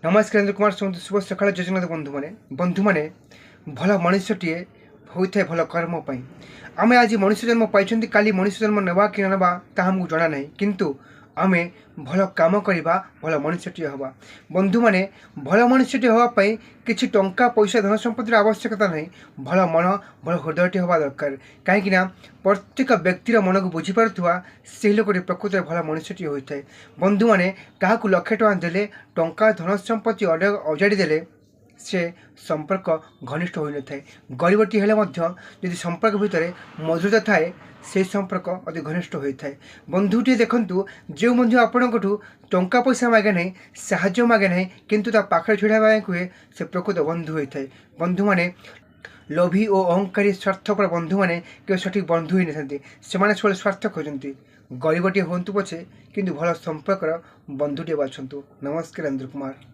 ନମସ୍କାର, ଇନ୍ଦ୍ର କୁମାର ସମସ୍ତ। ଶୁଭ ସକାଳ, ଜୟ ଜଗନ୍ନାଥ ବନ୍ଧୁମାନେ। ବନ୍ଧୁମାନେ, ଭଲ ମଣିଷଟିଏ ହୋଇଥାଏ ଭଲ କର୍ମ ପାଇଁ। ଆମେ ଆଜି ମଣିଷ ଜନ୍ମ ପାଇଛନ୍ତି, କାଲି ମଣିଷ ଜନ୍ମ ନେବା କି ନ ନେବା ତାହା ଆମକୁ ଜଣା ନାହିଁ। କିନ୍ତୁ ଆମେ ଭଲ କାମ କରିବା, ଭଲ ମଣିଷଟିଏ ହେବା। ବନ୍ଧୁମାନେ, ଭଲ ମଣିଷଟିଏ ହେବା ପାଇଁ କିଛି ଟଙ୍କା ପଇସା, ଧନ ସମ୍ପତ୍ତିର ଆବଶ୍ୟକତା ନାହିଁ। ଭଲ ମନ, ଭଲ ହୃଦୟଟିଏ ହେବା ଦରକାର। କାହିଁକିନା ପ୍ରତ୍ୟେକ ବ୍ୟକ୍ତିର ମନକୁ ବୁଝିପାରୁଥିବା ସେହି ଲୋକଟି ପ୍ରକୃତରେ ଭଲ ମଣିଷଟିଏ ହୋଇଥାଏ। ବନ୍ଧୁମାନେ, କାହାକୁ ଲକ୍ଷେ ଟଙ୍କା ଦେଲେ, ଟଙ୍କା ଧନ ସମ୍ପତ୍ତି ଅଜାଡ଼ି ଦେଲେ ସେ ସମ୍ପର୍କ ଘନିଷ୍ଠ ହୋଇନଥାଏ। ଗରିବଟିଏ ହେଲେ ମଧ୍ୟ ଯଦି ସମ୍ପର୍କ ଭିତରେ ମଧୁରତା ଥାଏ, ସେହି ସମ୍ପର୍କ ଅତି ଘନିଷ୍ଠ ହୋଇଥାଏ। ବନ୍ଧୁଟିଏ ଦେଖନ୍ତୁ, ଯେଉଁ ବନ୍ଧୁ ଆପଣଙ୍କଠୁ ଟଙ୍କା ପଇସା ମାଗେ ନାହିଁ, ସାହାଯ୍ୟ ମାଗେ ନାହିଁ, କିନ୍ତୁ ତା ପାଖରେ ଛିଡ଼ା ହେବା ପାଇଁ କୁହେ, ସେ ପ୍ରକୃତ ବନ୍ଧୁ ହୋଇଥାଏ। ବନ୍ଧୁମାନେ, ଲୋଭୀ ଓ ଅହଙ୍କାରୀ ସ୍ୱାର୍ଥପର ବନ୍ଧୁମାନେ କେବେ ସଠିକ୍ ବନ୍ଧୁ ହୋଇନଥାନ୍ତି। ସେମାନେ ସବୁବେଳେ ସ୍ୱାର୍ଥ ଖୋଜନ୍ତି। ଗରିବଟିଏ ହୁଅନ୍ତୁ ପଛେ, କିନ୍ତୁ ଭଲ ସମ୍ପର୍କର ବନ୍ଧୁଟିଏ ବାଛନ୍ତୁ। ନମସ୍କାର, ଇନ୍ଦ୍ର କୁମାର।